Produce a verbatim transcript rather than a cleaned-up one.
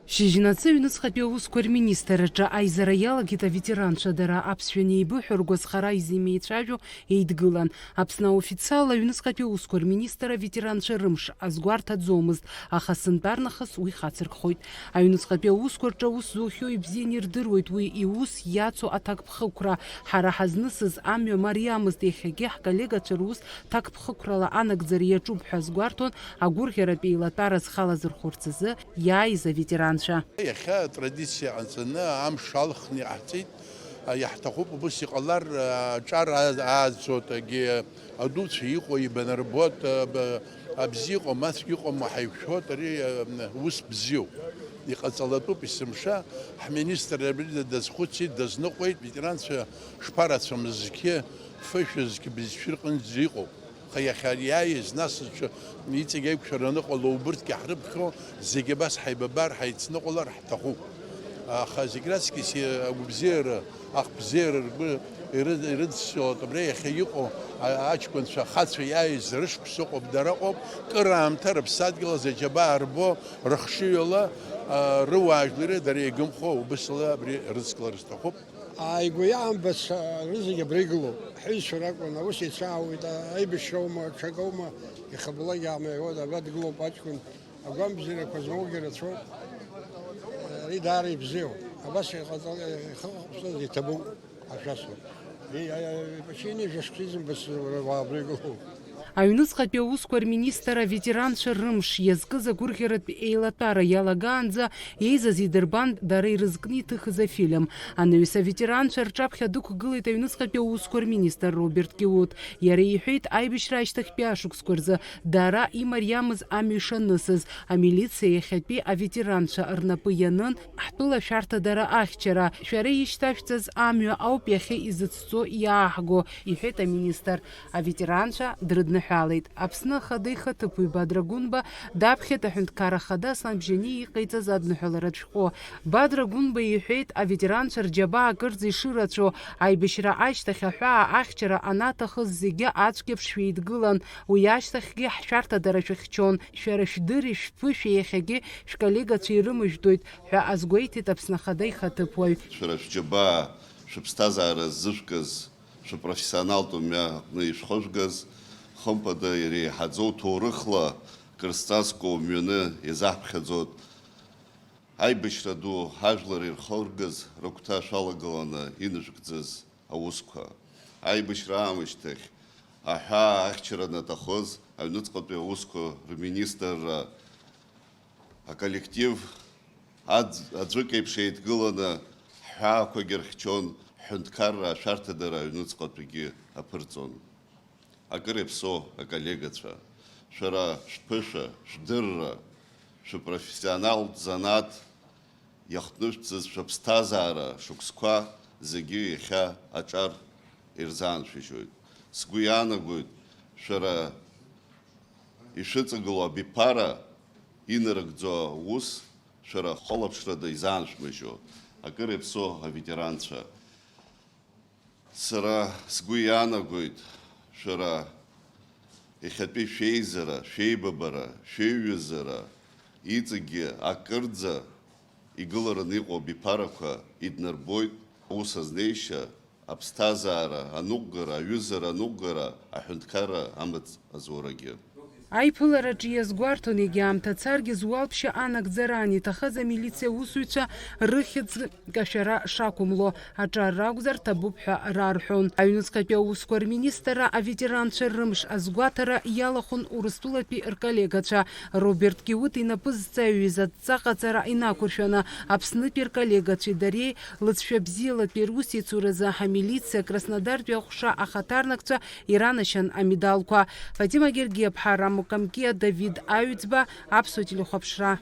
Шьыжьнаҵы аҩныҵҟатәи аусқәа рминистрраҿы аизара иалагеит аветеранцәа. Дара аԥсшәа анеибыҳәо, ргәазхара изымеицәажәо еидгылан. Аԥсны аофициалла аҩныҵҟатәи аусқәа рминистр аветеранцәа рымш азгәарҭаӡомызт, аха сынтәарнахыс уи хацыркхоит. Аҩныҵҟатәи аусқәа рҿы аус зухьоу ибзианы ирдыруеит уи иус иацу аҭакԥхықәра. Ҳара ҳазнысыз амҩа мариамызт, иахьагьы ҳколлегацәа рус ҭакԥхықәрала анагӡара иаҿуп ҳәа азгәарҭон агәырӷьаратә еилатәара зхалазырхәырц азы иааиз аветеранцәа. Иахьа атрадициа ҟаҵаны амш алхны иҟаҳҵеит. Иаҳҭахуп убыс иҟалар, аҿар ааӡоит, егьи адуцәа иҟоу ибанарбоит, аб-, абзиа иҟоу, амаҵә иҟоу ҳаиқәшәоит, ари, ус бзиоуп. Иҟаҵалатәуп есымша, ҳминистр абри дазхәыцит, дазныҟәеит, ветеранцәа шԥарацәам зқьы, фышәа зқьы бызшәа рҟынӡа иҟоуп. Аха иахьа иааиз, нас аҿы иҵегь аиқәшәара аныҟало, убырҭгьы ҳрыԥхьо, зегьы абас ҳаибабар, ҳаицныҟәалар ҳҭахуп. Аха зегь раҵкьыс агәыбзиара, ахбзиара ргәы иры-, ирыдсылоит абра иахьа иҟоу а-, аҷкәынцәа, ахацәа иааиз рышықәс ыҟоуп, дара ыҟоуп, кыраамҭа рыԥсадгьыл азы аџьабаа рбо, рыхшыҩала, а, рыуаажәлари дара иагымхо убысала абри рыцклара сҭахуп. Ааигәа иаамбац, а, рызегь абра игылоуп. Ҳҩызцәа ракәын, аус еицаауеит, а, аибашьроума, ҽакоума, ихабалак иаамеиуеит, абра дгылоуп аҷкәын. Агәамбзиарақәа змоугьы рацәоуп. Ари даара ибзиоуп. Абас иҟаҵала, ихы ҟаҵаз иҭабуп, ашәасуа. И, а, а, ипачини жәа шықәса изымбац уаа абра игылоуп. Аҩныҵҟатәи аусқәа рминистр аветеранцәа рымш иазкыз агәырӷьаратә еилатәара иалагаанӡа еизаз идырбан дара ирызкны иҭыхыз афильм. Анаҩс аветеранцәа рҿаԥхьа дықәгылеит аҩныҵҟатәи аусқәа рминистр Роберт Киут. Иара иҳәеит, аибашьра ашьҭахьтәи ашықәсқәа рзы дара имариамыз амҩа ишанысыз, амилициа иахьатәи аветеранцәа рнапы ианын ҳтәыла шәарҭадара ахьчара. Шәара ишьҭашәҵаз амҩа ауп иахьа изыцҵо иааҳго, иҳәеит аминистр. Аветеранцәа дрыдныҳәалеит. Аԥсны Ахада ихаҭыԥуаҩ Бадра Гәынба даԥхьеит аҳәынҭқарра Ахада Аслан Бжьаниа иҟаиҵаз адныҳәаларатә шәҟәы. Бадра Гәынба иҳәеит, аветеранцәа рџьабаа акырӡа ишырацәоу, аибашьра ашьҭахь аҳәаа ахьчара анаҭахыз зегьы ацәгьаԥшшәа еидгылан, уи ашьҭахьгьы ҳшәарҭадара шәыхьчон, шәара шәдырри шәԥышәеи иахьагьы шәколлегацәа ирымыжәдоит ҳәа азгәеиҭеит Аԥсны Ахада ихаҭыԥуаҩ. Шәара шәџьабаа, шәыԥсҭазаара ззышәкыз, шәыпрофессионалтә мҩа аҟны ишәхыжәгаз, хымԥада, иреиҳаӡоу ҭоурыхла кыр зҵазкуа мҩаны иазаҳԥхьаӡоит. Аибашьра ду ҳажәлар ирхыргаз рыгәҭа шәалагыланы инышәкӡаз аусқәа. Аибашьра аамышьҭахь аҳәаа ахьчара анаҭахыз аҩныҵҟатәи аусқәа рминистрра аколлектив аӡ-, аӡәык еиԥш еидгыланы ҳҳәаақәагьы рхьчон, ҳҳәынҭқарра ашәарҭадара аҩныҵҟатәигьы аԥырҵон. Акыр иаԥсоу аколлегацәа, шәара шәԥышәа, шәдырра, шәыпрофессионалтә занааҭ иахҭнышәҵыз шәыԥсҭазаара шықәсқәа зегьы иахьа аҿар ирзааншәыжьуеит. Сгәы иаанагоит, шәара ишәыҵагылоу абиԥара инарыгӡо аус шәара хылаԥшрада изааншәмыжьуа, акыр иаԥсоу аветеранцәа. Сара сгәы иаанагоит, шәара иахьатәи шәеизара, шәеибабара, шәеиҩызара иҵегьгьы акырӡа игылараны иҟоу абиԥарақәа иднарбоит аус азнеишьа, аԥсҭазаара аныҟәгара, аҩызара аныҟәгара, аҳәынҭқарра амаҵ азурагьы. Аиԥылараҿы иазгәарҭон, егьа аамҭа царгьы зуалԥшьа анагӡара аниҭахыз амилициа аусзуҩцәа рыхьӡ кашәара шақәымло, аҿар ракәзар ҭабуп ҳәа рарҳәон. Аҩныҵҟатәи аусқәа рминистрра аветеранцәа рымш азгәаҭара иалахәын Урыстәылатәи рколлегацәа. Роберт Киут инапы зҵаҩыз адҵа ҟаҵара инақәыршәаны, Аԥснытәи рколлегацәеи дареи лыҵшәа бзиалатәи русеицуразы ҳамилициа Краснодартәи аҟәша ахаҭарнакцәа иранашьан амедалқәа. Фатима Гергиаԥҳа, Рамо Камкиа, Давид Аҩӡба, Аԥсуа телехәаԥшра.